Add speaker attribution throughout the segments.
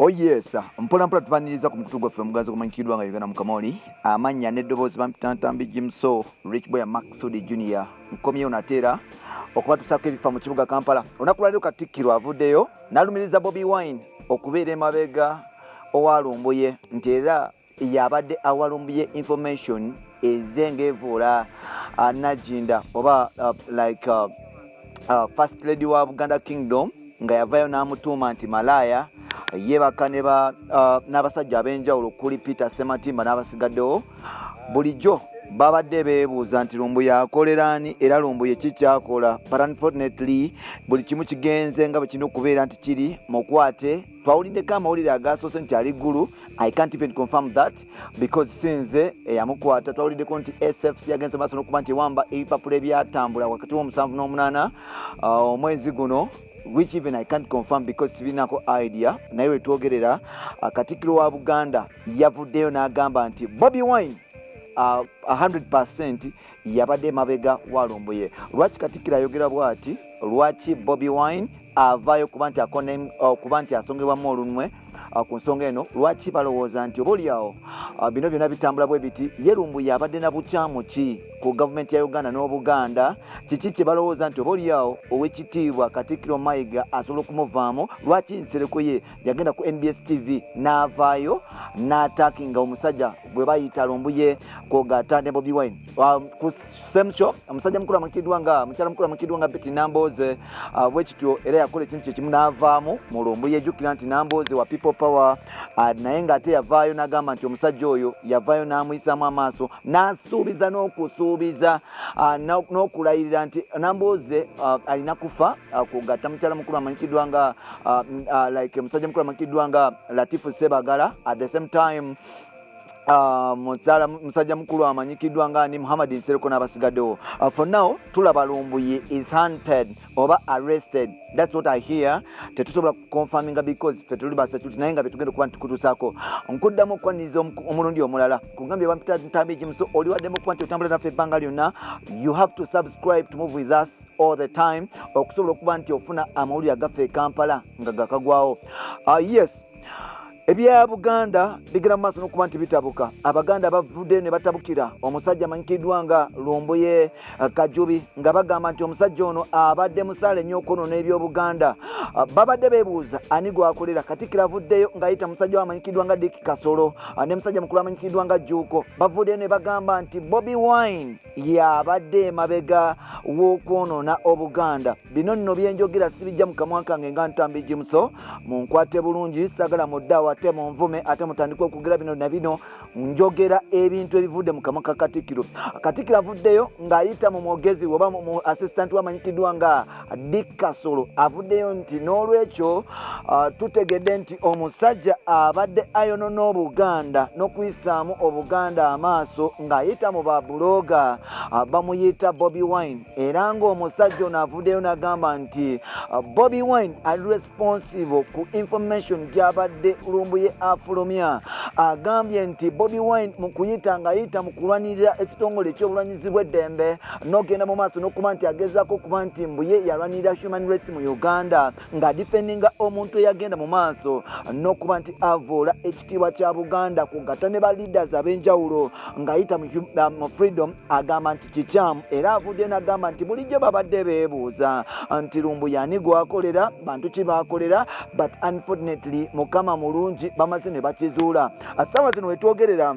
Speaker 1: Oh yes, mpola mpola tubaniriza ku mukutu gwaffe omuganzi ogumanyikiddwa nga Uganda Mukamoli. Amannya n'eddoboozi bampitantambi Jimso, Rich Boy Maxudi Junior. Nkomyewo nate era okubatuusaako ebifa mu kibuga Kampala. Olunaku lwaleero Katikkiro avuddeyo n'alumiriza Bobi Wine okubeera emabega owa Lumbuye, nti era yabadde awa Lumbuye information eze ng'evuula Nagginda oba like First Lady wa Buganda Kingdom, nga yavayo n'amutuuma nti malaaya, yeebaka n'abasajja ab'enjawulo okuli Peter Sematimba n'abasigaddewo. Bulijjo babadde beebuuza nti Lumbuye akolera ani era Lumbuye kikyakola, but unfortunately buli kimu kigenze nga bwe kirina okubeera nti kiri mukwate. Twawuliddeko amawulire agasoose nti ali Ggulu. I can't even confirm that because sinze eyamukwata. Twawuliddeko nti SFC yagenze maaso n'okuba nti ewamba ebipapula ebyatambula wakati w'7 n'8 omwezi guno, which even I can't confirm because sibinako idea. Naye wetwogerera, Katikkiro wa Buganda yavuddeyo n'agamba nti Bobi Wine 100% yabadde mabega wa Lumbuye. Lwaki Katikkiro ayogera bw'ati? Lwaki Bobi Wine avaayo kuba nti asongebwamu olunwe ku nsonga eno? Lwaki balowooza nti oba oliawo bino byonna bitambula bwe biti? Ye Lumbuye abadde na bukyamu ki ku gavumenti ya Uganda n'Obuganda? Kiki kye balowooza nti oba oliawo Owekitiibwa Katikkiro Mayiga asobola okumuvaamu? Lwaki Nsereko ye yagenda ku NBS TV n'avaayo n'attackinga omusajja gwe bayita Lumbuye kwogata ne Bobi Wine? Ku same show, omusajja mukulu amanyikiddwa nga, mukyala mukulu amanyikiddwa nga Betty Nambooze, bwekityo era yakola ekintu kyekimu n'avaamu mu Lumbuye. Jjukira nti Nambooze wa People Power, naye ng'ate yavaayo n'agamba nti omusajja oyo yavaayo n'amuyisaamu amaaso, n'asuubiza n'okusuubiza, n'okulayirira nti Nambooze alina kufa, kugatta mukyala mukulu amanyikiddwa nga like musajja mukulu amanyikiddwa nga Latifu Sebagala. At the same time, musajja mukulu amanyikiddwa nga ni Muhammad Nsereko n'abasigaddewo. For now tulaba Lumbuye is hunted oba arrested. That's what I hear. Tetusobola confirminga because ffe tuli ba security, naye nga betugenda okuba nti tukutuusaako. Nkuddamu okwaniriza omulundi omulala, kugambye bampita Ntambi Jimuso. Oli waddemu okuba nti otambula naffe ebbanga lyonna. You have to subscribe to move with us all the time okusobola okuba nti ofuna amawulire agaffe e Kampala nga gakagwawo. Yes, ebya Buganda bigenda mu maaso n'okuba nti bitabuka. Abaganda bavuddeyo ne batabukira omusajja amanyikiddwa nga Lumbuye Kajubi, nga bagamba nti omusajja ono abadde musaale nnyo okwonoona ebyobuganda. Babadde beebuuza ani gwakolera. Katikkiro avuddeyo ng'ayita musajja we amanyikiddwa nga Dick Kasolo ne musajja mukulu amanyikiddwa nga Jjuuko. Bavuddeyo ne bagamba nti Bobi Wine yabadde emabega w'okwonoona Obuganda. Bino nno byenjogera sibijja mu kamwa kange nga Ntambi Jimuso. Munkwate bulungi, sagala muddaawo ate munvume ate mutandike okugera bino na bino. Njogera ebintu ebivudde mu kamwa ka Katikkiro. Katikkiro avuddeyo ng'ayita mu mwogezi oba mu assistant we amanyikiddwa nga Dick Kasolo. Avuddeyo nti n'olwekyo tutegedde nti omusajja abadde ayonona Obuganda n'okuyisaamu Obuganda amaaso ng'ayita mu ba blogger, bamuyita Bobi Wine. Era ng'omusajja ono avuddeyo n'agamba nti Bobi Wine ali responsible ku information gy'abadde Lumbuye afulumya. Agambye nti Bobi Wine mu kuyita ng'ayita mu kulwanirira ekitongole eky'obulwanyizi bw'eddembe n'ogenda mu maaso n'okuba nti agezaako okuba nti mbuye yalwanirira human rights mu Uganda, ng'adefendinga omuntu eyagenda mu maaso n'okuba nti avuula ekitiibwa kya Buganda kugatta ne ba leaders ab'enjawulo ng'ayita mu freedom, agamba nti kikyamu. Era avuddeyo n'agamba nti bulijjo babadde beebuuza nti Lumbuye ani gwakolera, bantu ki bakolera, but unfortunately Mukama mulungi, bamaze ne bakizuula. Ssaawa zino wetwogerera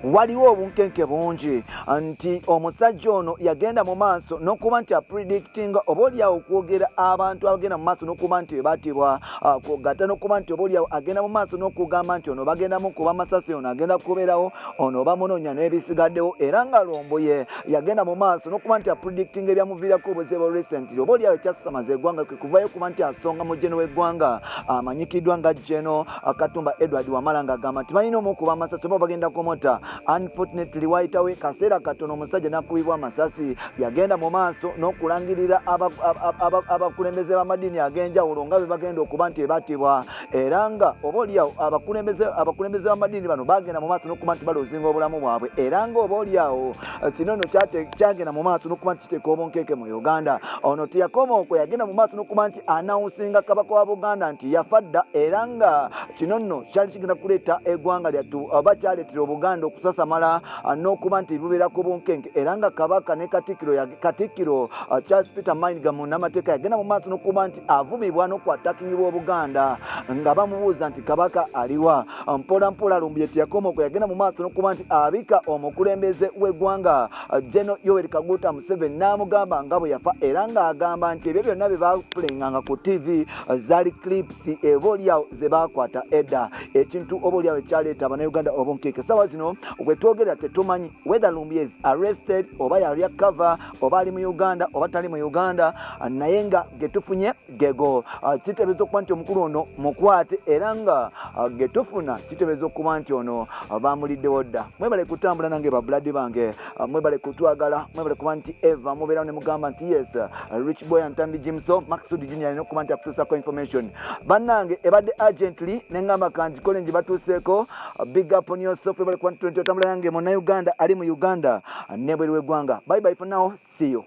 Speaker 1: waliwo obunkenke bungi nti omusajja ono yagenda mu maaso n'okuba nti apredictinga oba oliawo okwogera abantu abagenda mu maaso n'okuba nti batibwa, kugatta n'okuba nti oba oliawo agenda mu maaso n'okugamba nti ono bagendamu kuba masasi, ono agenda kubeerawo, ono bamunoonya n'ebisigaddewo. Era nga Lumbuye yagenda mu maaso n'okuba nti apredictinga ebyamuviirako obuzibu recently, oba oliawo ekyasamaza eggwanga, kwe kuvayo kuba nti asonga mu general w'eggwanga amanyikiddwa nga General Katumba Edward Wamala, ng'agamba nti balina omukuba amasasi oba bagenda kumutta. Unfortunately, wayitawo kaseera katono omusajja n'akubibwa amasasi. Yagenda mu maaso n'okulangirira abakulembeze b'amadiini ag'enjawulo nga bwe bagenda okuba nti ebattibwa, era nga oba oliawo abakulembeze b'amadiini bano bagenda mu maaso n'okuba nti balozinga obulamu bwabwe, era nga oba oliawo kino nno kyagenda mu maaso n'okuba nti kiteeka obunkeeke mu Uganda. Ono teyakoma okwo, yagenda mu maaso n'okuba nti anawunsinga Kabaka wa Buganda nti yafa dda, era nga kino nno kyali kigenda kuleeta eggwanga lyattu oba kyaleetera Obuganda okusasamala n'okuba nti bubeera ku bunkenke, era nga Kabaka ne Katikkiro Charles Peter Mayiga munnamateeka yagenda mu maaso n'okuba nti avumibwa n'okwatakingibwa Obuganda nga bamubuuza nti Kabaka aliwa. Mpola mpola Lumbuye teyakoma okwo, yagenda mu maaso n'okuba nti abika omukulembeze w'eggwanga General Yoweri Kaguta Museveni n'amugamba nga bwe yafa, era ng'agamba nti ebyo byonna bye bapulenganga ku TV zaali clips oba oliawo ze baakwata edda, ekintu oba oliawo ekyaleeta Abannayuganda obunkeeke. Sawa zino bwe twogerera tetumanyi whether Lumbuye is arrested oba yalya cover, oba ali mu Uganda oba tali mu Uganda, naye nga getufunye gego kiteebereza okuba nti omukulu ono mukwate, era nga getufuna kiteebereza okuba nti ono bamuliddewo dda. Mwebale kutambula nange, babuladi bange, mwebale kutwagala, mwebale kuba nti eva mubeerawo ne mugamba nti yes, Rich Boy Antambi Jimso Maxud Junior alina okuba nti akutuusako information. Bannange, ebadde urgently neŋŋamba kanjikole ngibatuuseeko. Big up on yourself, webale kuba nti otambula nange, Munnayuganda ali mu Uganda nebweru w'eggwanga. Bye bye for now, see you.